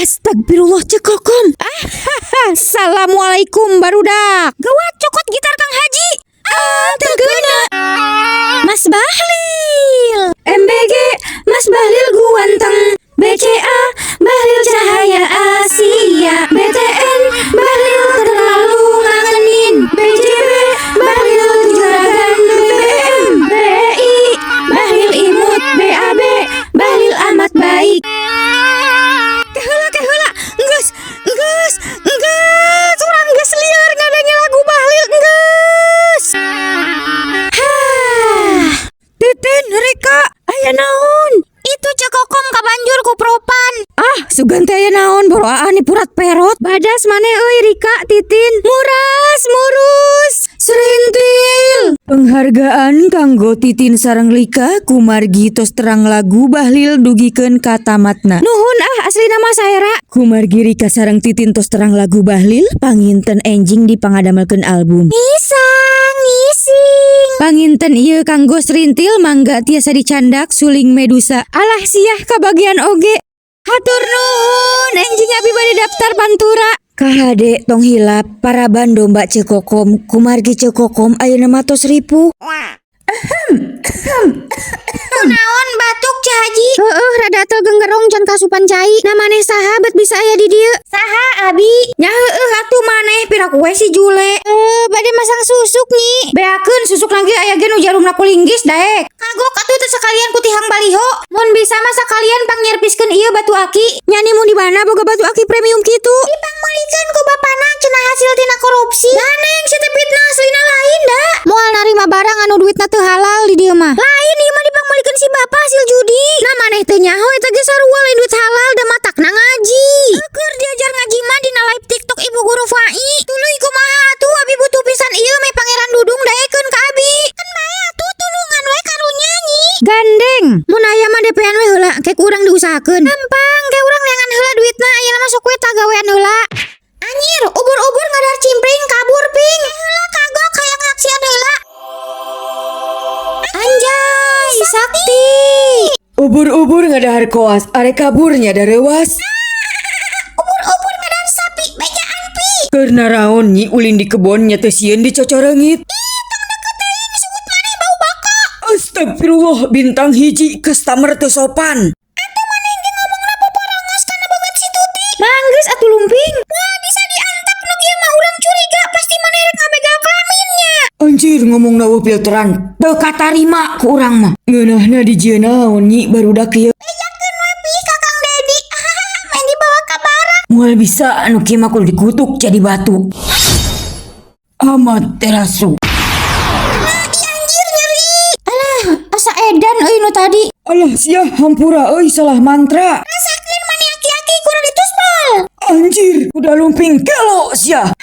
Astagfirullah, Ceu Kokom. Assalamualaikum, barudak. Gawat, cokot gitar Kang Haji. Ah, teu keuna. Mas Bahlil. MBG, Mas Bahlil guanteng. BCA, Bahlil Cahaya Asia. BTN, Bahlil terlalu ngangenin. BJB, Bahlil juragan BBM. BI, Bahlil imut. BAB, Bahlil amat baik. Keheula, keheula, geus, geus, geus, urang geus lieur ngadenge lagu Bahlil, geus. Hah. Titin, Rika, aya naon? Itu Ceu Kokom kabanjur ku propan. Ah, sugan teh aya naon, boro aa ni purat perot. Badas maneh euy, Rika, Titin. Muras, murus. Serintil. Penghargaan kanggo Titin sareng Lika kumargi tos terang lagu Bahlil dugikeun ka tamatna. Nuhun ah, asli nama saera. Kumargi Rika sareng Titin tos terang lagu Bahlil, panginten enjing dipangadamelkeun album. Ngisang, ngising. Panginten ieu kanggo Serintil, mangga tiasa dicandak suling Medusa. Alah siah, kabagian oge. Hatur nuhun, enjing abi bade daftar pantura. Kahade, tong hilap paraban domba Ceu Kokom kumargi Ceu Kokom ayeuna mah tos ripuh. Kunaon batuk, Ceu Haji? Heeh, rada atel genggerong, can kasupan cai. Nah, maneh saha bet bisa aya di dieu? Saha abi? Nya heueuh atuh maneh, piraku we si Jule. Eh, bade masang susuk, Nyi. Beakeun, susuk lagi aya ge nu jarumna kulinggis daek. Kagok atuh teu sakalian ku tihang baliho. Mun bisa mah sakalian pangnyerpiskeun ieu batu aki. Nya nimu di mana boga batu aki premium kitu? Dipangmeulikeun ku bapana cenah hasil tina korupsi. Ganeng si teh fitnah, aslina lain da. Moal narima barang anu duitna teu halal di dieu mah. Lain, ieu mah dipangmeulikeun si bapak hasil judi. Nah, maneh teu nyaho eta ge sarua lain duit halal da, matakna ngaji. Keur diajar ngaji mah dina live TikTok Ibu Guru Fai. Tuluy kumaha atuh, abi butuh pisan ieu meh Pangeran Dudung daekeun ka abi. Kan bae atuh, tulungan we karunya, Nyi. Gandeng, mun aya mah DP-an we heula, kek urang diusahakeun. Gampang, ke urang neangan heula duitna, ayeuna mah sok we tagawean heula. Anjir, ubur-ubur ngadar cimpring kabur ping. Heula kagok, hayang ngaksian heula. Anjay, sakti. Ubur-ubur ngadahar koas, arek kabur nya darewas. Ubur-ubur ngadar sapi bejaan pi. Keur naraon, Nyi, ulin di kebon nya teu sieun dicocorengit? Sungut maneh bau baka. Astagfirullah, bintang hiji customer teu sopan. Atuh maneh ge ngomongna poporongos kana beungeut si Tuti. Manggeus atuh, lumping. Wah, bisa diantap nu kieu mah, urang curiga pasti maneh rek ngabegal kelaminnya. Anjir, ngomong euweuh filteran. Teu katarima ku urang mah. Ngeunahna dijieun naon, Nyi, barudak ieu? Bejakeun we pi ka Kang Dedi. Main dibawa ka barak. Moal bisa, anu kieu mah kudu dikutuk jadi batu. Amaterasu. Ih, anjir, nyeri. Alah, asa edan euy nu tadi. Alah sia, hampura euy, salah mantra. Rasakeun maneh aki-aki kurang dituspol. Anjir, udah lumping kelo sia.